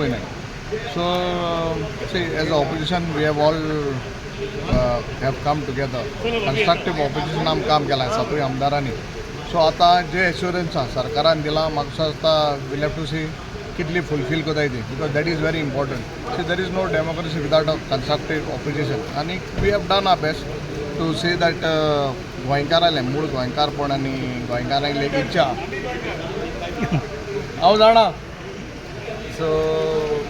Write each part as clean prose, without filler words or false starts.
करूंकूय नाय. So see, as a opposition we have all have come together. Constructive opposition आमी काम केलां सातूय आमदारांनी. सो आतां जे एश्युरन्स आसा सरकारान दिलां, म्हाका दिसता we'll have to see कितली फुलफील करताय ती, because that is very important. See, there is no democracy without a constructive opposition आनी we have done our best to say that गोंयकारालें मूळ गोंयकारपण आनी गोंयकारांली एक इच्छा हांव जाणा. सो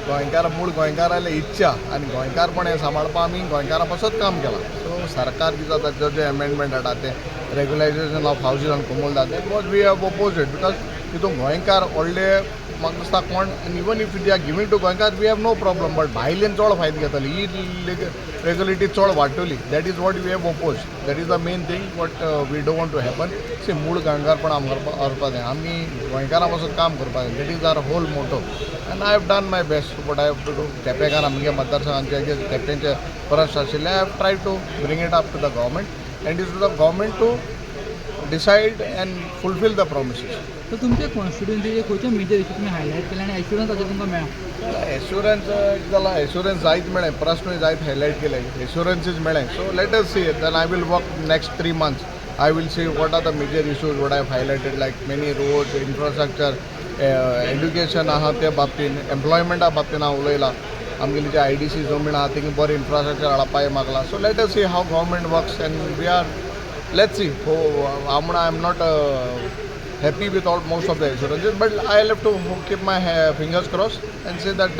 गोंयकार, मूळ गोंयकाराले इच्छा आनी गोंयकारपण हें सांबाळपा आमी गोंयकारां पासत काम केलां. सो सरकार कितें जाता, जो जे एमेंडमेंट हाडटा तें regularisation of houses on comunidade, that was we have oppose it, because तितून गोंयकार व्हडले म्हाका दिसता कोण, आनी even if they are giving to गोंयकार, we have no problem, but भायल्यान चड फायदो घेतली, ही इलिगॅलिटी चड वाडटली. That is what we have oppose. That is the main thing what we don't want to happen. See, मूळ गोंयकारपण आमकां व्हरपा जाय. आमी गोंयकारां पासून काम करपाक जाय. That is our whole motto and I have done my best what I have to do. Kepekar आमगे मतदारसंघाचे जे केपेंचे प्रश्न आशिल्ले, I have try to bring it up to the government and is to the government to decide and fulfil the promises. तर तुमच्या कॉन्स्टिट्युएन्सीचे खंयचे major issue तुमी highlight केले आनी एश्युरन्स ताचेर तुमकां मेळ्ळा? एश्युरन्स जालां, एश्युरन्स जायत मेळ्ळें, प्रश्नूय जायत हायलायट केले, एश्युरन्सीज मेळ्ळें. So let us see. Then I will work next 3 months. I will see what are the major issues what I have highlighted, like many roads, infrastructure, education आहा त्या बाबतीन, एम्प्लॉयमेंटा बाबतीन हांव उलयलां. आमगेली जे आयडीसी जमीन आहा, थिंगा बरें इन्फ्रास्ट्रक्चर हाडपाक मागलां. So let us see how government works and we are, let's see. हो, हांव म्हणून I am not happy with all most of the assurances, but I have to keep my fingers crossed and say that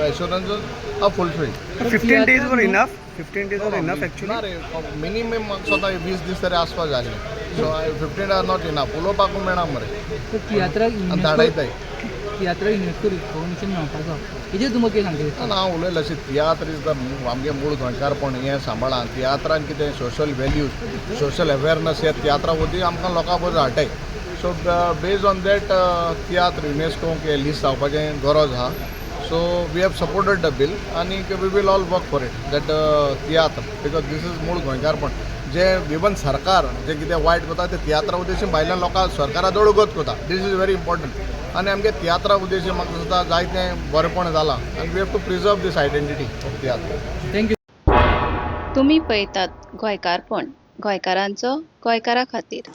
assurances are fulfilled. 15 days were enough? 15 days were enough, actually? ना रे, minimum स्वता 20 दीस तरी आसपा जाय. So 15 are not enough. उलोवपाकूय मेळना मरे. तर तियात्राक आनी युनेस्को धाडयताय. तियात्राक युनेस्को रिकॉग्निशन मेळपाचो, हेजेर तुमकां कितें सांगता? ना, हांव उलयलें अशें, तियात्र is the आमगे मूळ गोंयकारपण हें सांबाळा. तियात्रान कितें सोशल वेल्यूज, सोशल अवेरनस हे तियात्रा वरवीं आमकां लोकां बरोबर हाडटाय. So based on that tiatr युनेस्कोक लिस्ट जावपाचें गरज आहा. So we have supported the bill आनी we will all work for it that tiatr, because this is मूळ गोंयकारपण. जे इवन सरकार जे कितें वायट करता ते तियात्रा उद्देशीन भायल्या लोकांक सरकारा जवळ करता. This is very important. आनी आमगे तियात्रा उद्देशीन म्हाका दिसता जायतें बरेंपण जालां आनी we have to preserve this identity of tiatr. Thank you. तुमी पळयतात गोंयकारपण, गोंयकारांचो गोंयकारा खातीर.